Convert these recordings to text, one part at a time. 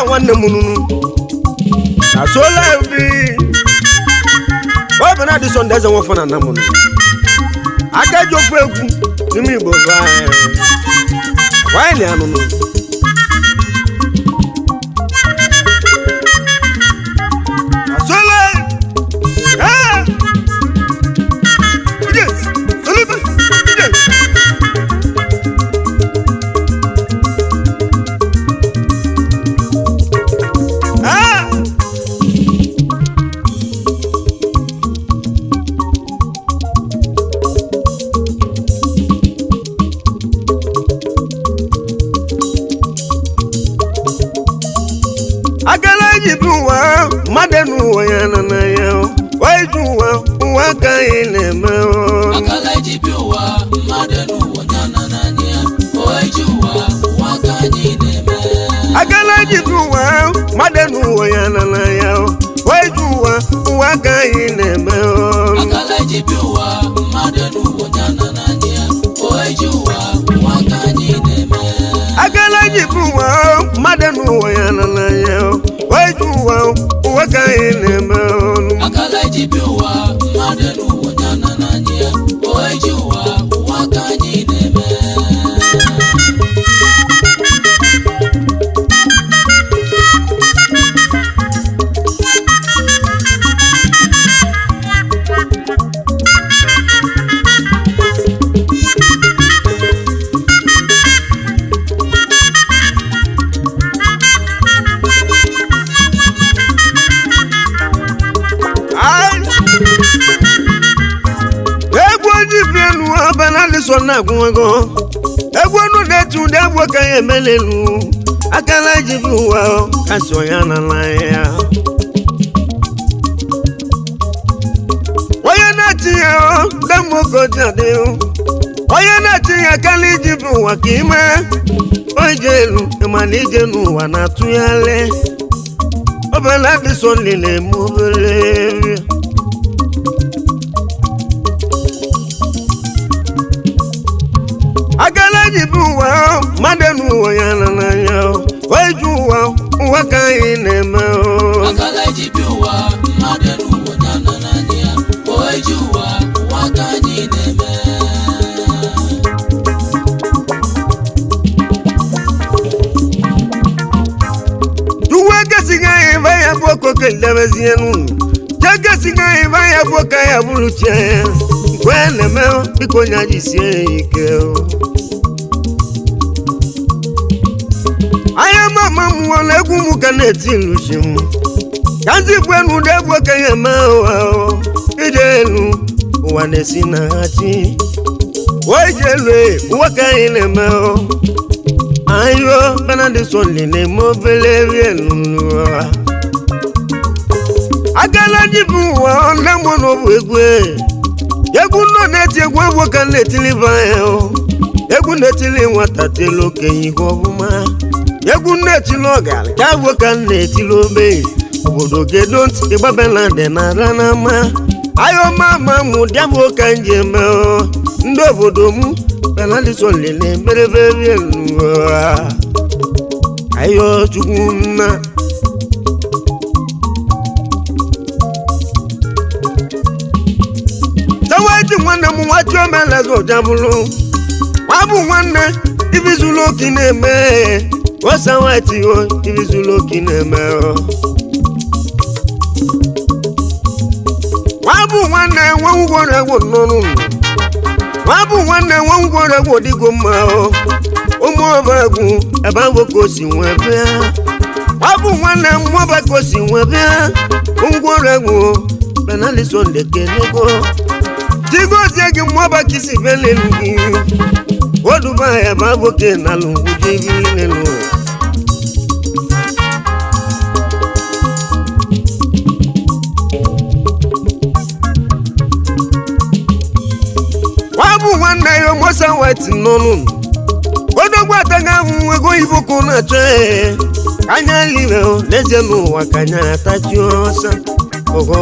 Nwanne m nunu na sola bi ọ bụ na adịsọ ndị eze nwefọ na namụnụ aka ji ofe egwu n'ime Igbo bụ anyị nwanyị anụnụ na sola. Ah! Yes! Solibe! Yes! Ah! Agala ji bụ ụwa mmadụ n'ụwa ya na na ya wee ji ụwa ụwa ka anyị na-eme o. Akala eji bi ụwa mmadụ n'ụwa ya na n'anya ya o eji ụwa ụwa ka anyị na-eme. Agala ji bụ ụwa mmadụ n'ụwa ya na na ya wee ji ụwa ụwa ka anyị na-eme o. Akala eji bi ụwa mmadụ n'ụwa ya na n'anya ya o eji ụwa ụwa ka anyị na-eme. Agala ji bụ ụwa mmadụ n'ụwa ya na na ya wee ji ụwa ụwa ka anyị na-eme o. Akala eji bi ụwa mmadụ n'ụwa ya na n'anya ya o eji ụwa ụwa ka anyị na-eme. Ai! Egwu oji bi elu ọbana lịsọ na-agwụgo egwu ọnụ na-eti ụdị egwu ka ya emelelu akala ji bi ụwa kasị ya na ya onye na-eti ya demokoji adị onye na-eti ya akala iji bi ụwa ka ime oje elu mana ije n'ụwa na-atụgharị obele adịsọ niile eme obere. Agala ji bụ ụwa mmadụ n'ụwa ya na n'anya wee ji ụwa ụwa ka anyị na-eme o. Akala eji bi ụwa mmadụ n'ụwa ya na n'anya ya o eji ụwa ụwa ka anyị na-eme. Uwe gesighị anyị ebe ya bụ okoke ndebezie n'ụlọ jegesighị anyị ebe ya bụ ka ya bụrụ chie nkwe na-eme biko onye anyị sie ya ike o. Anya mama m nwere egwu m ka na-eti luchi m ka nzikwe n'ụdị egwu okenye eme ụwa o. Ije elu ụwa na-esi na ha chi o ije elu e, ụwa ka anyị na-eme o. Ayo Benedison na-eme obere elu n'ụwa agala ji bụ ụwa nne m na ọ bụ egwu e. Egwu nọ na-eti egwu egwu ka na-etili be anyị o. Egwu na-etili nwata telu okenye ihe ọbụma egwu na-etili ọgara ka agwụ ka na-etili ogbe obodo gedo ntị ịgbabela dị na ara n'ama ayo mama mụ dịa m ka m ji eme o. Ndị obodo m Benedison lele merebe elu ayo chukwu nna tawaji nwanne m nwa chiomelazi ụja bụrụ nwa bụ nwanne ibizulu oki na-eme osawati o ibizulu oki na-eme o. Nwa bụ nwanne nwe ngwọrọ egwu n'ọnụ nwa bụ nwanne nwe ngwọrọ egwu dịgo mma o ụmụ ọba egwu ebe ahụ ka o si nwee bịa nwa bụ nwanne mmụọba ka o si nwee bịa ngwọrọ egwu Benedison lekenego tigozie gị mmụọba ka isi bịa n'elu gị oduba ya bụ aboke na alụgwujebi n'elu. Nwa bụ nwanne ya Mosa White n'ọnụ odogwu ataghị ahụ ego oyibo ka ọ na-achọ ee ka anya liwe n'ezie n'ụwa ka anya atachi ọsọ ogo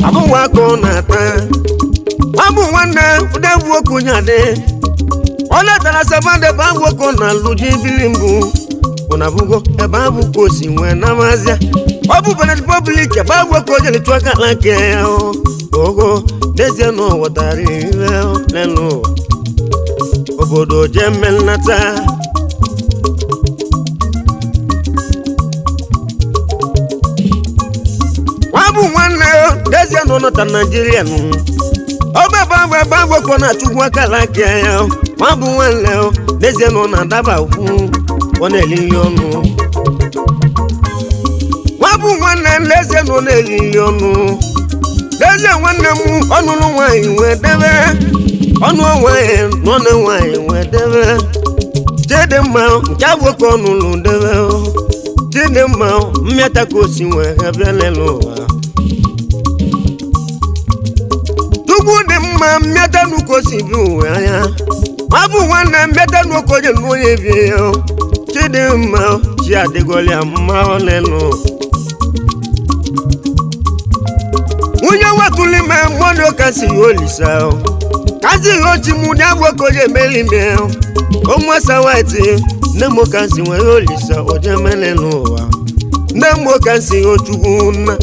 abụwa ka ọ na-ata. Nwa bụ nwanne ụdegwu okenye adị ọ letara sabade bụ agwọkọ na alụji bili mbụ. Ụnabụgo ebe ahụ ka o si nwee namazịa ọ bụ Benin Republic ebe ahụ ka o jere chụọ aka aka ya ogo n'ezie na ọ ghọtara ihe n'elu ụwa obodo jee mmelata. Nwa bụ nwanne n'ezie na ọ nọta Naijiria nụ ọba ebe ahụ ebe ahụ ka ọ na-achụgbu akara aka ya. Nwa bụ nwanne n'ezie na ọ na-adaba ukwu ọ na-eli nri ọnụ. Nwa bụ nwanne n'ezie na ọ na-eli nri ọnụ. N'ezie nwanne m ọnụnụ nwaanyị wee debe ọnụ nwaanyị n'ọnụ nwaanyị wee debe Chidimma nke abụ ka ọnụnụ debe Chidimma mmịata ka o si wee ha bịa n'elu ụwa. Chukwu dị mma mmịata n'ụka o si bi ụwa ya. Nwa bụ nwanne mmịata n'ụka onye na onye bie ya Chidimma chi adịgọlịa mma ọ n'elu. Nwunye wetụlụ ime mmadụ ka si ya olisa kazi ihe ochi mụ dị abụ ka oje emeli ime ụmụasa waiti nne m ka si nwere olisa oje emeli n'ụwa nne m ka si ya ochukwu nna.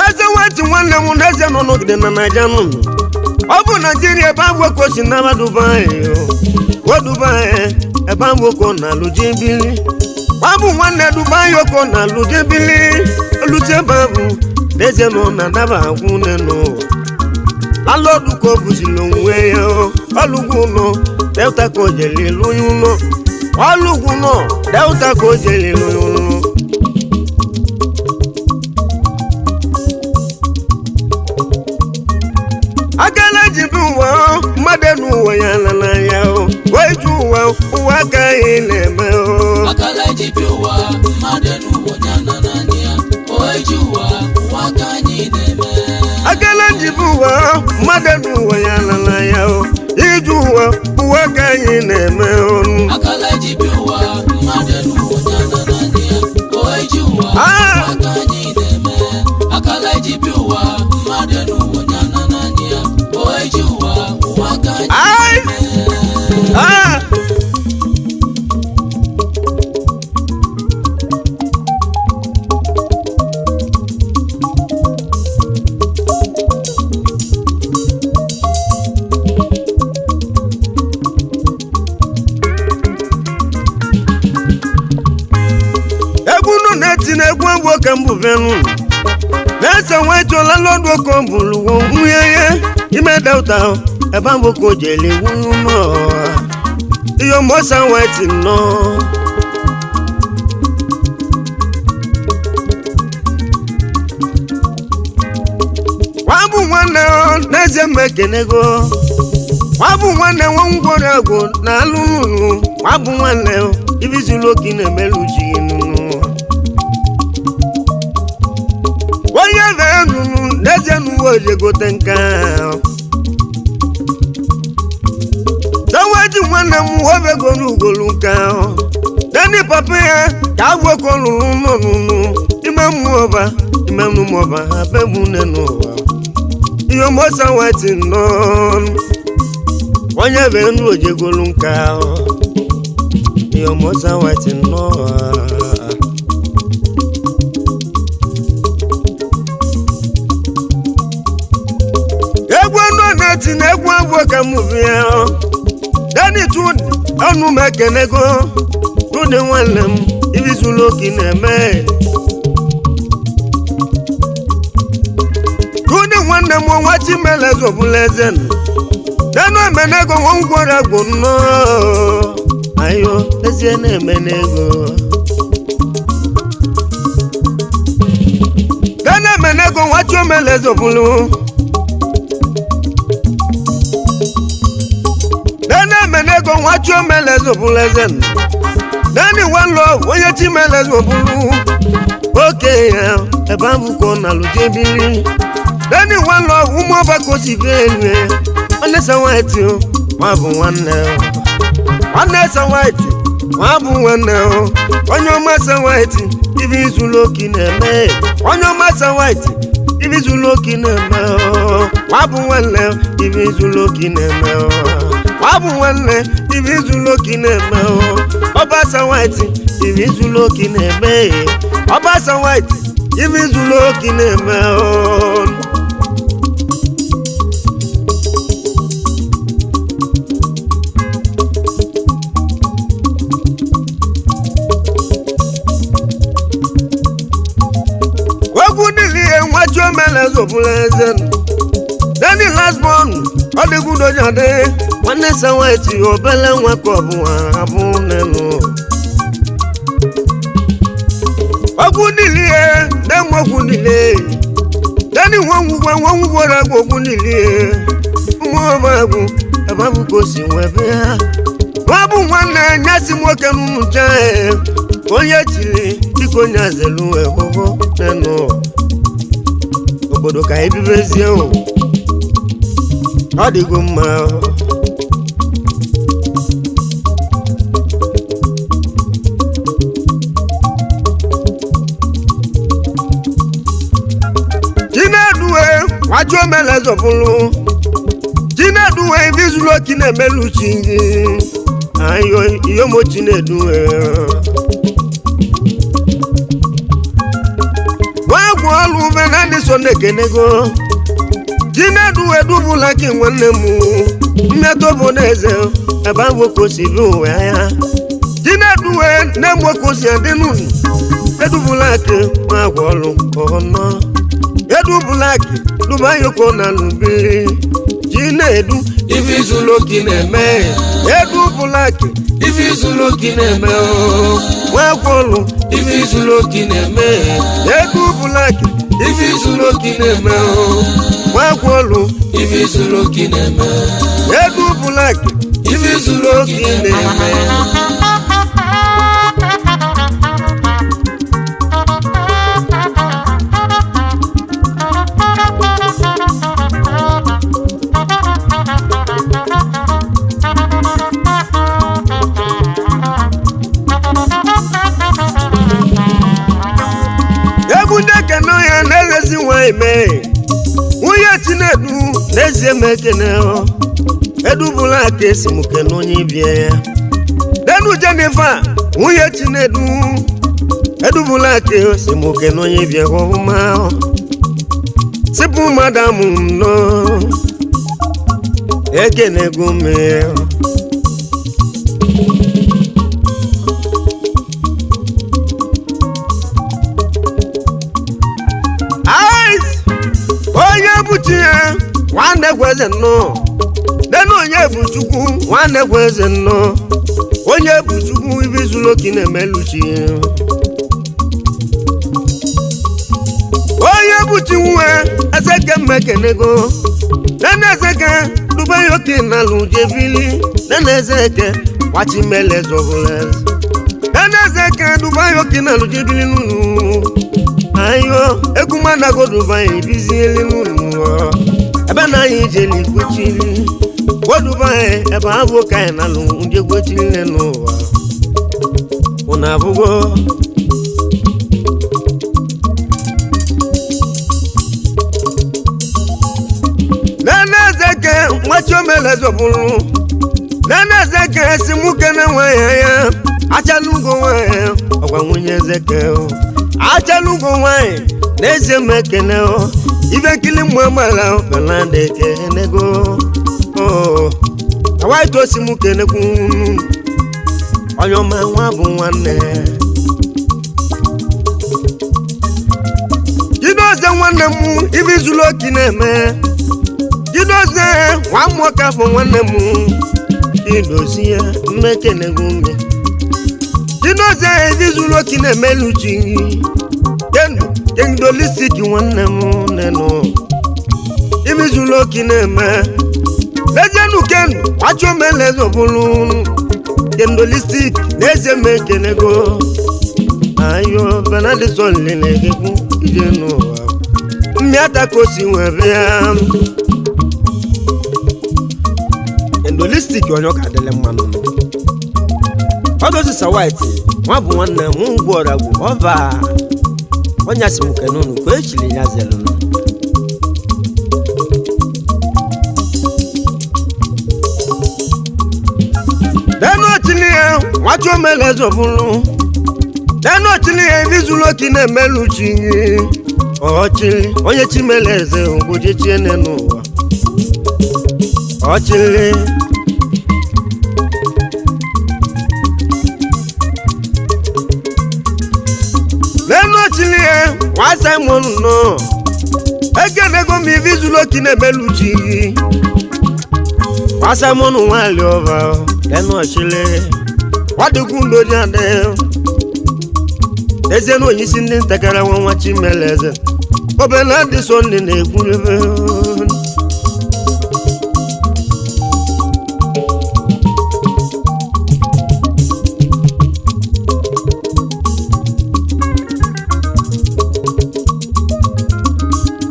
Eze waiti nwanne m na eze nọ n'ogide na Naija nụnụ ọ bụ Naijiria ebe abụ ka o si naba Dubai o Dubai ebe ahụ ka ọ na-alụ jebili. Ọ bụ nwanne Dubai ka ọ na-alụ jebili olute ebe ahụ n'ezie na ọ na-adaba agwụ n'ụwa. Alọdụ ka ọ bụziri onwe ya ọlụgwụ ụlọ Delta ka o jere lụnye ụlọ ọlụgwụ ụlọ Delta ka o jere lụnye ụlọ. Akala ji bi ụwa mmadụ n'ụwa ya lala ya wee ju ụwa ụwa ka anyị na-eme. Akala ji bi ụwa mmadụ n'ụwa ya na naanị ya o ji ụwa ụwa ka anyị na-eme. Akala ji bi ụwa mmadụ n'ụwa ya lala ya iju ụwa ụwa ka anyị na-eme. Akala ji bi ụwa mmadụ n'ụwa ya na naanị ya o ji ụwa ụwa ka anyị na-eme. Akala ji bi ụwa mmadụ n'ụwa ya na naanị ya o ji ụwa ụwa ka anyị na-eme. Egwu nụ na-eti na egwu egwu ka mbụ bịanụ na-ese nwetụla lọdụ oke bụlụwo nwunye ya ime Delta ebe ahụ ka o jere wuru ihe mosa nweti nnọọ. Nwa bụ nwanne n'ezie m ekenego. Nwa bụ nwanne nwa ngwọrọ agwụ na alụlụ. Nwa bụ nwanne ibizulu oke na-emelu ji nụnụ onye na-enunu n'ezie n'uwe ojegote nke ahụ. Sawaji nwanne m obego n'ugolu nke ahụ deni papa ya ka agwọkọ lụrụ nọ n'ụnụ ime mmụọba ime mmụọba ha be m nne n'ụwa ihe mgbasa nwati nnọọ onye bụ enu ojegolu nke ahụ ihe mgbasa nwati nnọọ. Egwu ọnụ na-eti na egwu agwọ ka m bịa deni tụdị ọnụ m ekenego tụdị nwanne m ibizulu oke na-eme tụdị nwanne m nwa chimeleze ọbụla eze denu emenego nwa ngwọrọ agwụ nnọọ ayo ezie na-emenego denu emenego nwa chimeleze ọbụla Deni emenego nwa chiomeleze ọbụla eze Deni one love onye chimeleze ọbụla oke ya ebe ahụ ka ọ na-alụ jebiri Deni one love ụmụ ọgbakọ si bie elu nwanne sawaiti nwa bụ nwanne nwanne sawaiti nwa bụ nwanne onye ọma sawaiti ibe izulu oke na-eme onye ọma sawaiti ibe izulu oke na-eme. Nwa bụ nwanne ibe izulu oke na-eme nwa bụ nwanne ibe izulu oke na-eme ọbasa white ibe izulu oke na-eme ọbasa white ibe izulu oke na-eme. Okwu niile ihe nwa chiomele zọbụla eze deni lasbon ọ dịgwudoja dị nwanne sawaiti obele nwa ka ọ bụ abụ nenu. Okwu niile ihe na-enwe okwu niile deni nwa nwa nwugworo agwa okwu niile ụmụ ọmagwụ ebe abụ ka o si nwee bịa nwa bụ nwanne nyasi nwoke n'ụcha onye chiri biko onye azelu egogo nenu obodo ka ebibezie o ọ dịgo mma. Chineduwe nwaju omele zọbụlụ Chineduwe ibizulu oki na-emelu chi gị ayo iyomo Chineduwe nwagwụ ọlụ ume na ndị so na-ekenego Chinedu edubula gị nwanne m mmetụ bụ n'eze ebe ahụ ka o si bi ụwa ya Chinedu nne m nwoke o si adị n'ụlọ edubula gị nwagwụ ọlụ ọnọ edubula gị dubayoko na lubiri Chinedu Ife izulu oke na-eme edubula gị ife izulu oke na-eme nwagwụ ọlụ ife izulu oke na-eme edubula gị ife izulu oke na-eme nwagwụ ọlụ ife izulu oke na-eme edubula gị ife izulu oke na-eme. Egwu ndị ekene ya na-eghezi nwa eme nwunye Chinedu n'ezie m ekene edubula ka esi m kene onye ibie ya denu Jenifa nwunye Chinedu edubula ka esi m kene onye ibie ọhụma sipụ madam nọ ekenego m ya. Ais! Onye bụ chi ya nwanne kweze nnọọ nenu onye bụ chukwu nwanne kweze nnọọ onye bụ chukwu ibe zuru oke na-emelu chi ya. Onye bụ chi nwe ezeke mmekenego nene ezeke dubai oke na lujebili nene ezeke wachimele zọbụla nene ezeke dubai oke na lujebili nunu ayo egwu manago dubai bizieli n'ụlọ ebe na anyị jeli kwechiri gwo dubai ebe abụ ka anyị na-alụ ndị kwechiri n'ụwa ụnụ abụgo nene ezeke nwachiomele zọbụrụ nene ezeke si mụ kene nwanyị ya achala ugo nwanyị ọgwa nwunye ezeke o achala ugo nwanyị n'ezie m ekene o ibe nkili mmụ amala belanda ekenego o awaito osi mụ kenekwu onye ọma nwa bụ nwanne Chidozie nwanne m ibe izulu oki na-eme Chidozie nwa mmụọ ka afọ nwanne m Chidozie mmekenego ume Chidozie ibe izulu oki na-emelu chi kendu kendolistik nwanne m nenu ibe izulu oki na-eme lezienu kendu kwachiomelezobụlụ kendolistik n'ezie m ekenego ayo benadison lele egwu ije n'ụwa mmịata ka o si nwee bịa endolistik onye ọ ka adịlị mma nụ ọdọsisa white nwa bụ nwanne m ugwu ọragwu ọba ọnya si m kenunu ka echiri ya zelụnụ. Nwachi omele zọbụrụ nenu ọchịlị ya ibi zuru oke na-emelu chi ọchịlị onye chimele eze ogbojechie n'ụwa ọchịlị nenu ọchịlị ya nwa Simon nọ ekenego m ibi zuru oke na-emelu chi nwa Simon nwali ọba nenu ọchịlị nwadịkwu ndodi adị ezie na onyeisi ndị ntakara nwa nwa Chimeleze obele dị Sọnde na-ekwurebe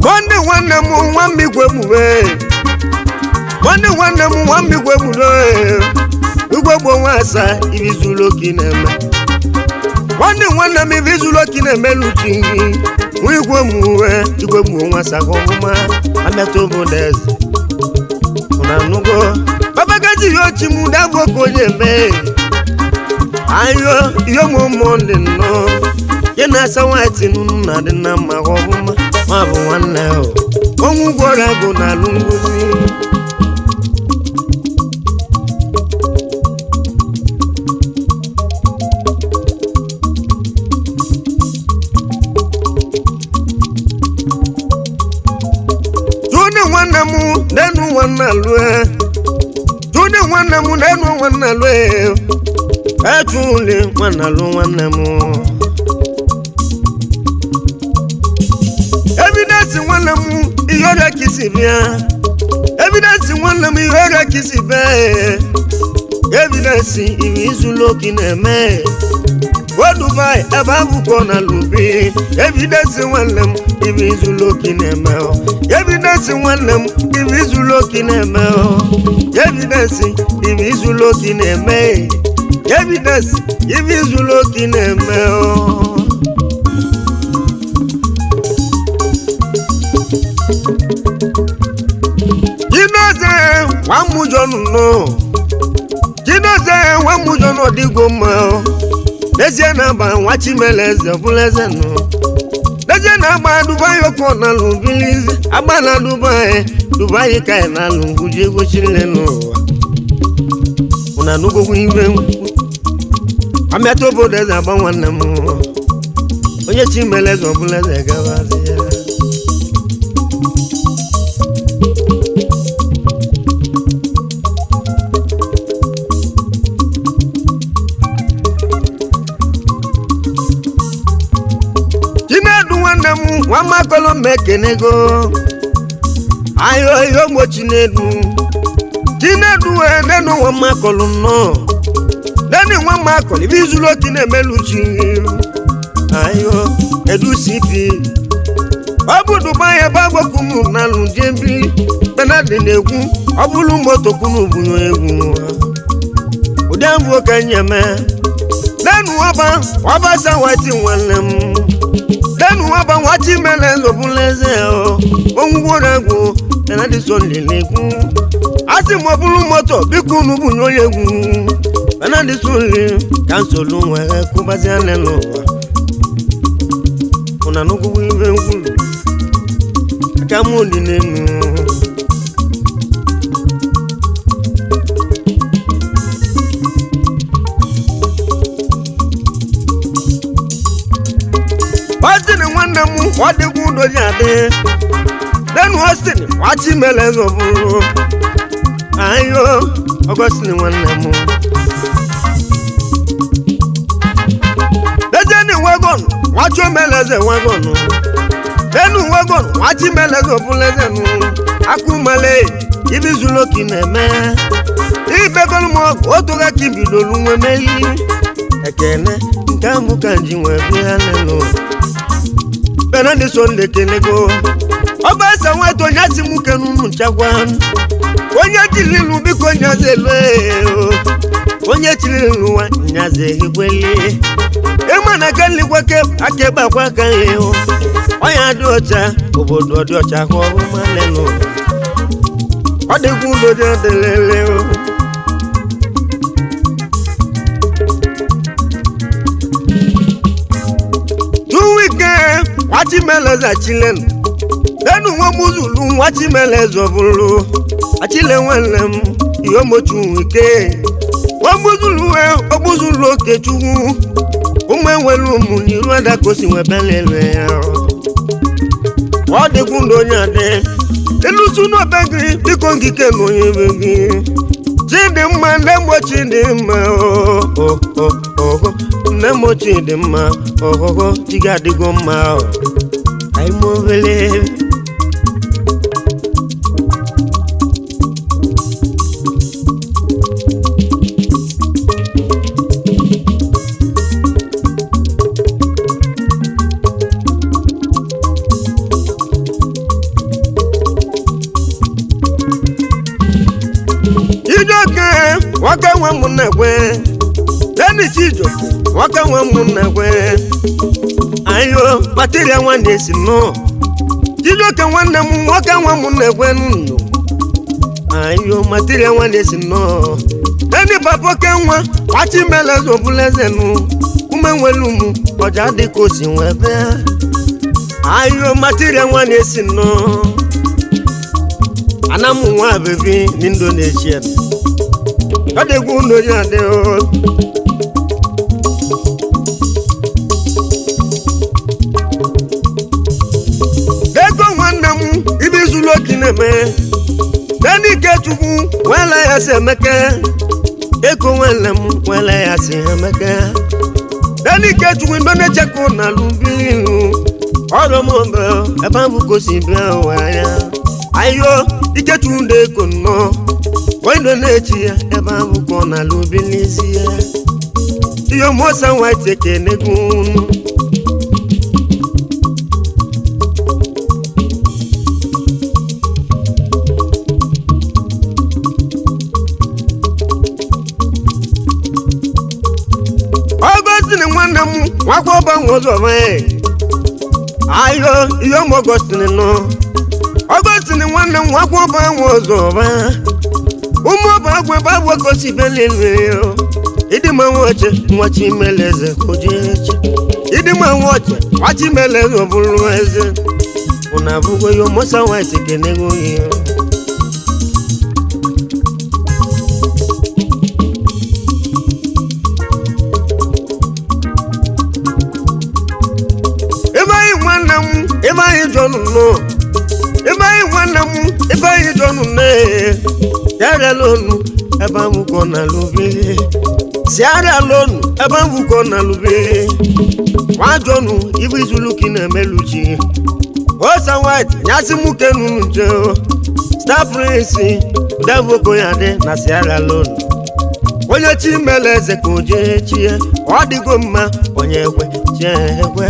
nwanne nwanne m nwa mmigwe gbube nwanne nwanne m nwa mmigwe gburu igwe gbo nwa asa ibi zuru oke na-eme nwanne nwanne m ibi zuru oke na-emelu chi nwa igwe m uwe igwe gbuo nwa asa ka ọmụma amịata obodo eze ụna anụgo babagaji ihe ochi m dabụ ka onye mee ayo ihe ụmụ mmụọ dị nnọọ ya na-asa nwaanyị nunu na-adị na mma ka ọfụma ma bụ nwanne o onwu gwọrọ agụ na alụ ngozi Tuni nwanne m n'enu nwanne alue Tuni nwanne m n'enu nwanne alue etuli nwanne alụ nwanne m Evidence nwanne m ihe ọrịa ka isi bịa Evidence nwanne m ihe ọrịa ka isi bịa Evidence iwe izulu oke na-eme o Dubai ebe akwụkwọ na lubi Evidence nwanne m iwe izulu oke na-eme o Evidence nwanne m iwe izulu oke na-eme o Evidence iwe izulu oke na-eme Evidence iwe izulu oke na-eme o Chinoze nwamụjọ nọ Chinoze nwamụjọ nọ dịgo mma o n'ezie na-agba nwa Chimeleze ọbụla eze nọ n'ezie na-agba Dubai ọkụ na lụbilizi agba na Dubai Dubai ka ị na-alụ ngwuji ego chile n'ụwa ụna anụgokwu ibe amịata obodo eze agba nwanne m onye Chimeleze ọbụla eze gabazi ya. Chinedu nwanne m nwa makolo m ekenego ayo ihe ogbo Chinedu Chinedu wee nenu nwa makolo nnọọ nenu nwa makolo ibe izulu oke na-emelu chi ayo edu cp ọ bụ Dubai ebe agbakwunu na alụjebi benadi na-egwu ọ bụrụ moto kwunu bunye egwu ụdị abụ ka nyeme nenu ọba ọba sawati nwanne m denu ọba nwa Chimeleze ọbụla eze o onwugworo egwu Benadison na-egwu asị m ọ bụrụ moto biko unu bunye onye egwu Benadison ka nsogbu nwere kụbazie n'ụwa ụna n'ugwu ibe ngwuru aka m dị n'enu Austin nwanne m ọ dịkwa udo ji adị denu Austin nwa Chimeleze ọbụrụ ayo Augustine nwanne m dejeni wagon nwa Chimeleze wagon denu wagon nwa Chimeleze ọbụla eze nụ akụmale ibi zuru oke na-eme ibegolu m ọgụ otu ga ka ibidolu nwe meli ekene nke ahụ ka nji nwee bịa lelu Benadison ekenego ọba ese nweta onye si m kenu unu nchekwa onye jiri ilu biko nyazi elu onye chiri ilu nwa nyazi ekweli ịma na aka nlikwa aka ebe akwa aka nri ọnya dị ọcha obodo dị ọcha ka ọhụma lelu ọ dịkwa udo dị ọdịlele. Nwachimeleze achilenu lenu nwomuzulu nwachimeleze ọbụlụ achile nwanne m ihe omochu ike ogbuzulu ogbuzulu okechukwu ụmụ enwere ụmụ n'iru ada ka o si nwebelele ya ọ dịkwu ndụ onye adị elusu n'obe gị biko ngike na onye be gị Chidimma nne m Chidimma ohohoho nne m Chidimma ohoho chi gị adịgo mma anyị mụ obele. Ijoke nwoke nwe m na-ekwe Dennis Ijoke nwoke nwe m na-ekwe ayo kpatịrịa nwanne si nọ Ijoke nwanne m nwoke nwe m na-ekwe nnu ayo matịrịa nwanne si nọ Deni papa oke nwa nwachimeleze obulezenu ume nwere umu ọja dịka o si nwee bịa ayo matịrịa nwanne si nọ anamu nwa bebi n'Indonesia ọ dịgwu n'onye adị o. Ego nwanne m ibe izulu oki na-eme Denike Chukwu nwele ya si emeke ego nwanne m nwele ya si emeke Denike Chukwu Indonesia ka ọ na-alụ bililu ọrụ m mbe ebe ahụ ka o si bịa ụwa ya ayo Ikechukwu ndị eko nnọọ onye na-echi ya ebe ahụ ka ọ na-alụ bilizi ya ihe mosa white ekenegwu unu. Ọgọstini nwanne m nwakwa ọgbanwe ụzọ mee ayo ihe ụmụ Ọgọstini nọ Ọgọstini nwanne m nwakwa ọgbanwe ụzọ ọba ụmụ ọba agwa ebe agwa ka o si belele ịdịmma nwaoche nwachimeleze ojeche ịdịmma nwaoche nwachimeleze ọ bụrụ eze ụna abụgo ya Musa White kenego ya. Ebe anyị nwanne m ebe anyị jọnụ nọ ebe anyị nwanne m ebe anyị jọnụ nne yarịala onu ebe ahụ ka ọ na-alụbe si arịala onu ebe ahụ ka ọ na-alụbe nwa jọnụ ibu izulu ka ị na-emeluchi Osa White nyasị mụ kenu nje Star Prince devoko ya dị na Sierra Leone onye chi mere eze ka o jee chie ọ dịgo mma onye ekwe chie ekwe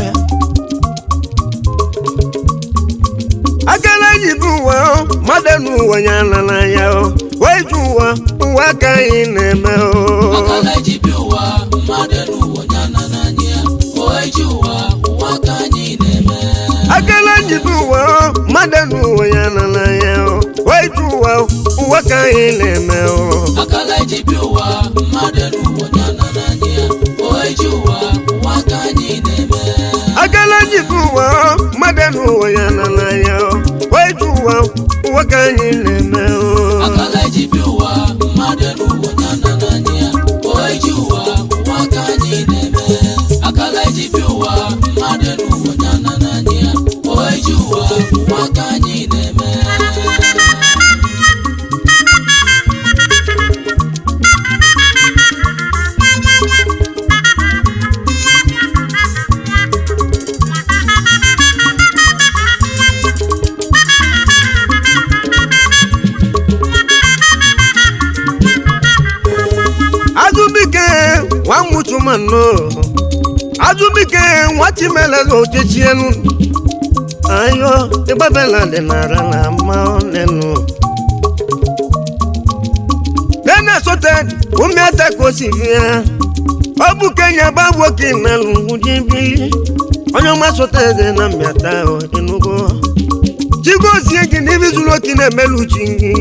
akala ji bụ ụwa o mmadụ n'ụwa ya na n'anya o wee ju ụwa ụwa ka anyị na-eme o. Akala eji bi ụwa mmadụ n'ụwa ya na n'anya ya o eji ụwa ụwa ka anyị na-eme. Akala ji bụ ụwa o mmadụ n'ụwa ya na n'anya o wee ju ụwa ụwa ka anyị na-eme o. Akala eji bi ụwa mmadụ n'ụwa ya na n'anya ya o eji ụwa ụwa ka anyị na-eme. Akala ji bụ ụwa o mmadụ n'ụwa ya na n'anya o wee ju ụwa ụwa ka anyị na-eme o. Akala eji bi ụwa mmadụ n'ụwa ya na n'anya ya o eji ụwa ụwa ka anyị na-eme. Akala eji bi ụwa mmadụ n'ụwa ya na n'anya ya o eji ụwa ụwa ka anyị na-eme. Azubike nwa muchumano Azubike nwa chimeleze ochechienu ayo ịgbabela dị nara na mma onenu nene sote umiata ka o si bịa ọ bụ kenya gbagbo ka ịnalụ ngwujibi onye ọma sote dị na mmịata enugo chigozie gị n'ibi zuru oke na-emelu chi gị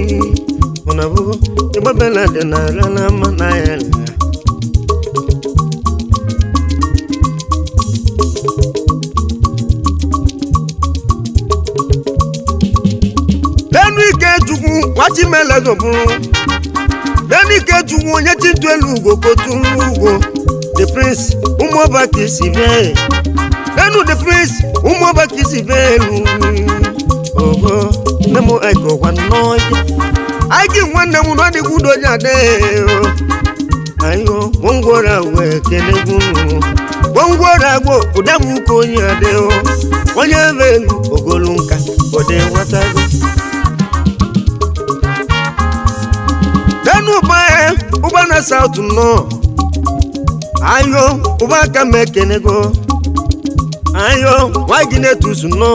ụnabụgo ịgbabela dị nara na mma na ya. Chukwu nwachimele zọbụrụ Denike Chukwu onye chi ntụ elu ugo kotu ugo the prince ụmụọba ka isi bịa enu the prince ụmụọba ka isi bịa elu ogo nne m ekọkwa nnọọ aiki nwanne m na ọ dịkwa udo ji adị ayo gwongworo agwọ ekenegwu gwongworo agwọ ụdabụka onye adị onye ebe elu ogolu nka ode nwatago denu ụba ụba na saut nọ ayo ụba aka m ekenego ayo nwa gị na-etusu nọ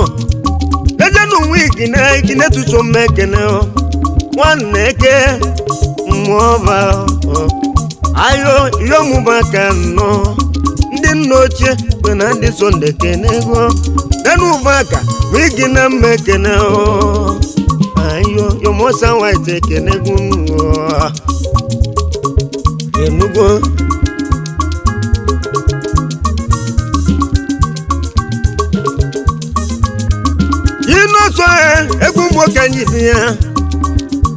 ejenu nwa igine igine tusu m ekene nwanne eke mmụọba ayo ihe ọmụba ka nnọọ ndị nna ochie kwe na ndị so ndị kenego denu ụba ka igi na mma ekene ayo yomosa white ekenego enugo jinọsọ egwu nwoke anyị bi ya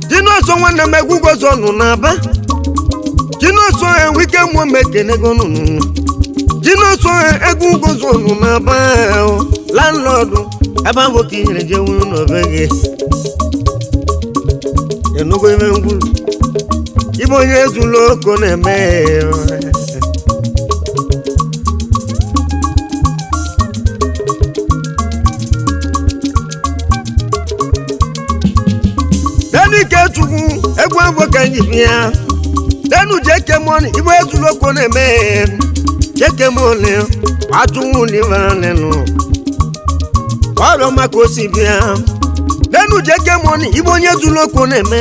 jinọsọ nwanne m egwu gozo nụ n'aba jinọsọ wike mmụọ m ekenego nụnụ jinọsọ egwu gozo nụ n'aba landlọdụ ebe ahụ ka inyere jewu n'obe gị enugo ime ngwuru ibe onye zuru oko na-eme Denike Chukwu egwu afọ ka anyị bi ya denu jeke mọni ibe ezuru oko na-eme jeke mọni atụwulivanenụ ọrịa maka osi bịa denu jeke mọni ibe onye zuru oko na-eme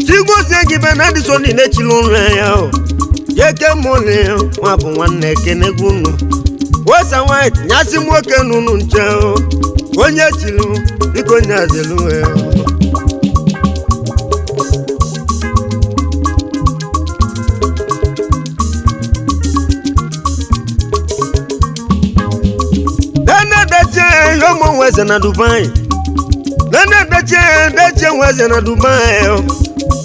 chigozie gị be na adịso niile chiri ụlọ ya o jeke mọni nwa bụ nwanne ekenegwu unu wesa white nyasị nwoke nunu nche o onye chiri biko nyazelu ya Nene yomo nweze na Dubai. Nene deche deche nweze na Dubai.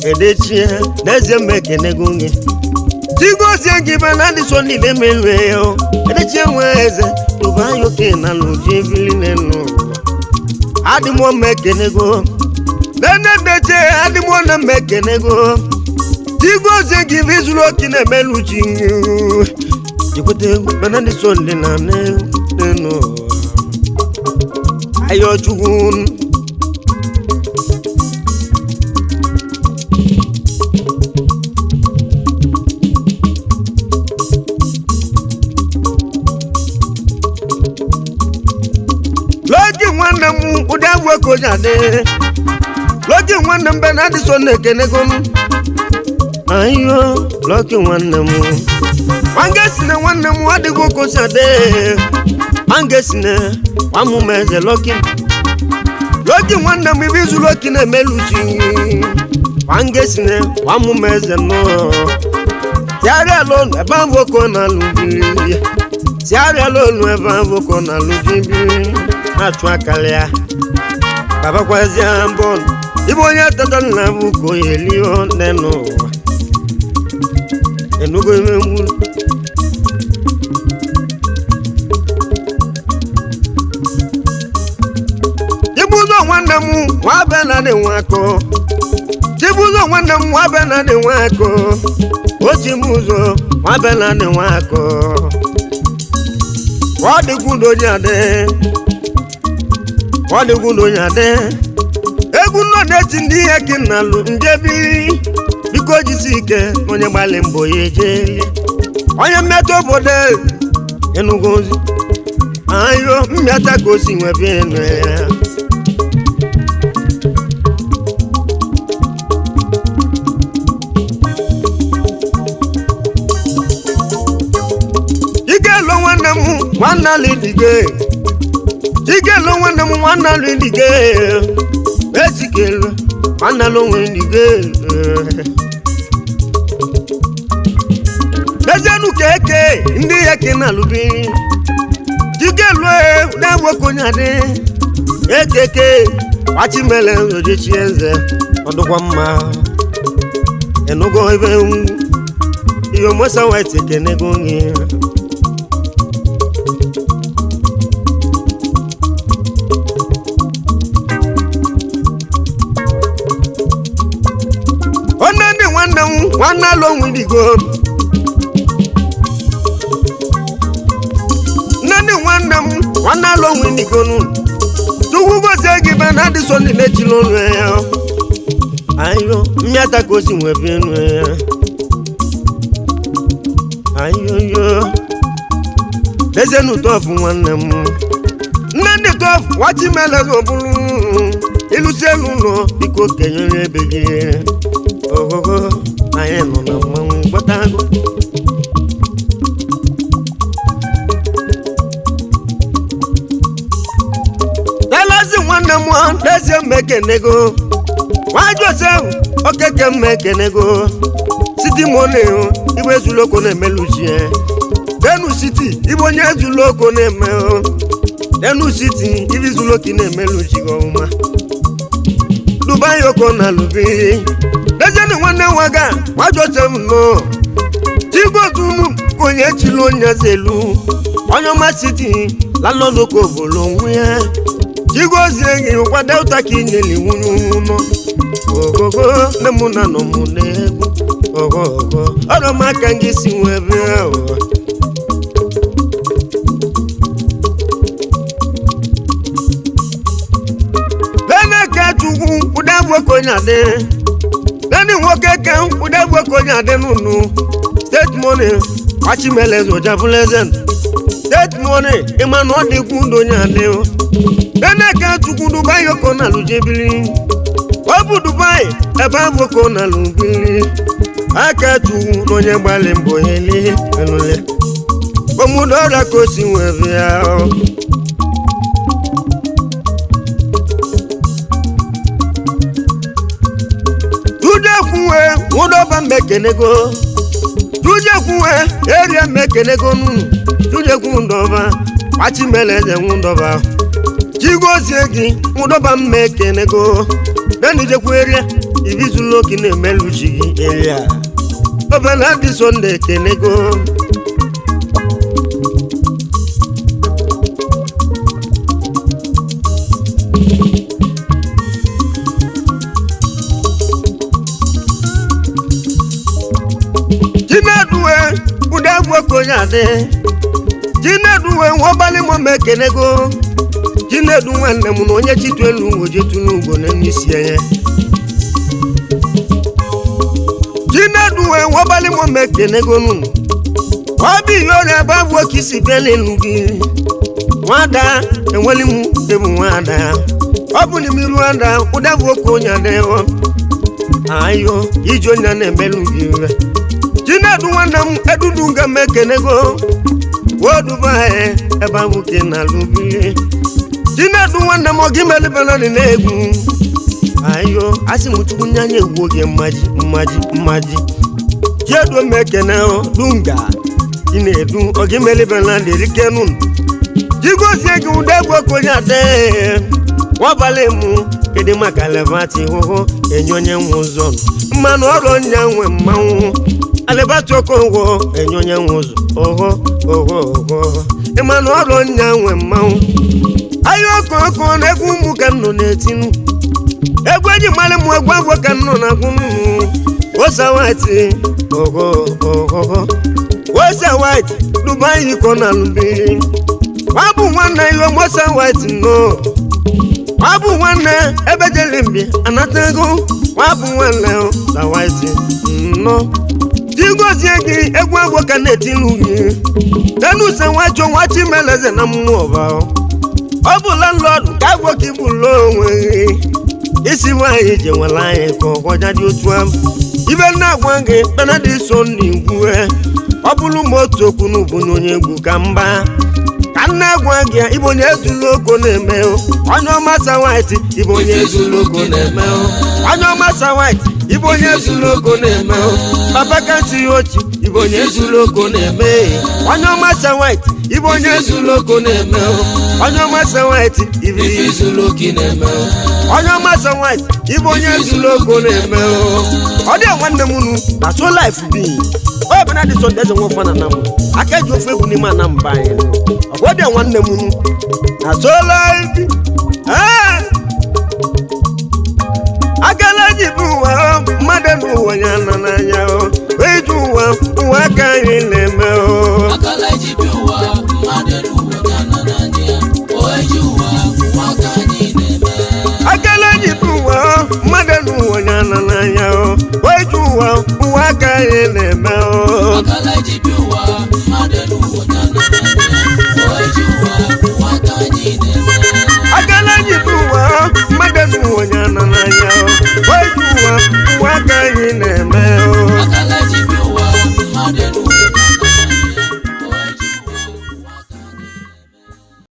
Edechie deze mekene gungi. Tigozie gị be na ndị so niile melue yo. Edechie nweze Dubai oke na luji bili nenu. Adịmọ mekene go. Nene deche adịmọ na mekene go. Tigozie gị be izuru oke na-emelu chi. Jikwute be na ndị so ndị na nenu. Ayọ̀chukwu lójú nwanne m ụdị agwọ ka onye adị lójú nwanne m be na adịso na-ekenego m ayo lọkị nwanne m nwange si na nwanne m adịghị ka osi adị nwange si na nwamume eze lọkị lọkị nwanne m ibe izuru oki na-emeluchi nwange si na nwamume eze nọ tiarịa lonu ebe ahụ ka ọ na-alụ biri tiarịa lonu ebe ahụ ka ọ na-alụ biri na-achụ akara ya babakwazia bọọlụ ibe onye tata nna bụ ka onye elio nne n'ụwa enugo ime mgburu Chibuzo nwanne m nwa be na dị nwa akụ Chibuzo nwanne m nwa be na dị nwa akụ ochi m ụzọ nwa be na dị nwa akụ ọ dịkwu n'onye adị ọ dịkwu n'onye adị egwu nọ na-eti ndị ihe gị na-alụ njebi biko jisi ike onye gbalị mbọ ya eje onye mmetụ obodo enugo ozi ayo mmịata ka o si nwebe enu ya Ike lụ nwanne m nwanne alịdige Ike lụ nwanne m nwanne alịdige Ejike lụ nwanne alụ nwe ndige Ejenu keke ndị ya ke na-alụbi Ike lụ na-enwekọ onye adị Ekeke Nwachimele ojechi eze ọdụkwa mma ịnụgo ebe ihe omosa white ekenego gị. Onye ndị nwanne m nwanne alụ onwe ibigo nne ndị nwanne m nwanne alụ onwe ibigonu Chukwu gozie gị be na adịso ndị na-echila ọnụ ya ayo mmịata ka o si nwee bie nụ ya ayoyo dezienu tọfụ nwanne m nne ndị tọfụ nwachimele ọbụrụ ịlụsi elu ụlọ biko kenyere ebe gị ogogo anyị nọ na mmanwụ gbatago. Lelezi nwanne m dezie mmekenego nwa Josef okeke mmekenego siti mone igbe ezuloko na-emeluchie denu siti igbe onye ezuloko na-eme denu siti ibe izuloki na-emeluchi gị ọma Dubai oko na lubi dezienu nwanne nwa ga nwa Josef nọ chigozunu onye chilu onye zelu onye ọma siti lalọloko bụrụ onwe ya chigozie gị ụkwa delta ka inyeli nwunye ụlọ ogogo nne m na nọ m n'egwu ogogo ọrụ m aka gị si nwee bịa ụwa. Beneke chukwu ụda nwoke onye adị beni nwoke ke ụda nwoke onye adị n'ụnụ steeti mọni gbachimeleze ụjabụleze steeti mọni ịma na ọ dịkwu ndụ onye adị beneke chukwu Dubai oko na alụjebiri ọ bụ Dubai ebe ahụ ka ọ na-alụbiri aka chukwu na onye gbalị mbọ eli elule omume ọrịa ka o si nwee bịa. Tudekwuwe nwụdọba mmekenego tudekwuwe erie mmekenego nunu tudekwu ndọba gbachimeleze nwụdọba chigozie gị nwụdọba mmekenego denijekwu erie ibizuloki na-emeluchi gị eria obele dị Sọnde ekenego. Chineduwe ụdagwu onye adị Chineduwe nwaọbalị m ekenego Chinedu nwanne m na onye chitu elu ojetu n'ugbo n'isi ya Chineduwe nwaọbalị m ekenego nụ ọbụ ihe ọrịa ebe abụ ka isi bịa n'elu gị nwada enweli m debụ nwada ọ bụ n'ime iru ada ụdagwu onye adịghọ ayo iji onye na-emelu gị ire Chinedu nwanne m edudu nga m ekenego wodubai ebe ahụ ka ị na-alụbili Chinedu nwanne m oge imelibela dị na-egwu ayo asị m chukwu nye anya egwu oge mmaji mmaji mmaji chiedu m ekene dunga Chinedu oge imelibela dị rikenu jigozie gị ụda egwu okonye ade nwabalị m kedu maka levati hụhụ enye onye nwe ụzọ mmanụ ọrụ nya nwe mmanwụ alebati okonkwo enye onye nwe ụzọ oho oho oho ịmanụ ọrụ nya nwe mmanwụ ahịa okoko na egwu ụmụ ka m nọ na-etinu egwu eji mmalị m egwu agwọ ka m nọ na-agwụ m osa white oho oho osa white Dubai kọ na alụbiri ọ bụ nwanne ihe osa white nọ ọ bụ nwanne ebe jere mbi anata ego ọ bụ nwanne osa white nnọọ jigozie gị egwu egwu ka na-etinu gị denuse nwachọ nwa chimeleze na mmụọ ọba ọ bụ landlord ka agwọ ka ibụlụ onwe gị isi nwaanyị ji nwere anyị ka ọgwọja dị otu ahụ ibe na-agwa gị benadi so n'igwe ọ bụrụ ma otu okwu n'ubu na onye egwu ka mba ka nna gwa gị ịbụ onye ezulu oko na-eme onye ọma sa white ịbụ onye ezulu oko na-eme onye ọma sa white. Ibe onye zuru oko na-eme o. Papa kanti ochi, ibe onye zuru oko na-eme. Onye ọma sa white, ibe onye zuru oko na-eme o. Onye ọma sa white, ibe Ife zuru oke na-eme. Onye ọma sa white, ibe onye zuru oko na-eme o. Ọ dị nwanne m unu na so life bi onye bena dị sọnde eze nwofe na anam aka ji ofe egwu n'ime anam ba anyị. Ọ dị nwanne m unu na so life bi. Ee, akala ji bụ ụwa o, mmadụ n'ụwa ya nọ n'anya o. Eji ụwa, ụwa aka anyị na-eme o. Akala eji bi ụwa, mmadụ n'ụwa ya nọ n'anya ya. O eji ụwa, ụwa ka anyị na-eme. Akala ji bụ ụwa o, mmadụ n'ụwa ya nọ n'anya o. Eji ụwa, ụwa aka anyị na-eme o. Akala eji bi